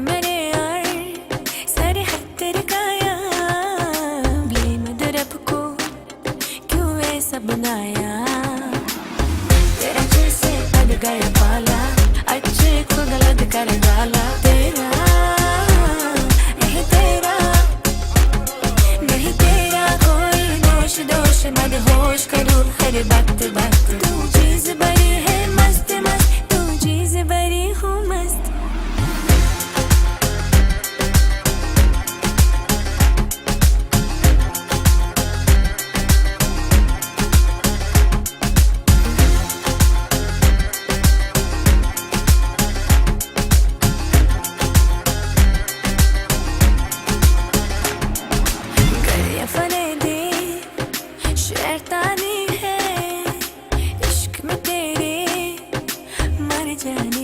मेरे यार सारे हद तेरे काया ब्लेम रब को क्यों ऐसा बनाया तेरा जैसे पड़ गया पाला अच्छे को गलत कर डाला तेरा नहीं तेरा नहीं तेरा कोई दोष दोष मदहोश करूँ हर बात बात तू चीज बड़ी है मस्त मस्त तू चीज बड़ी हूँ मस्त गलियां फरेदी शैतानी है इश्क में तेरे मर जानी।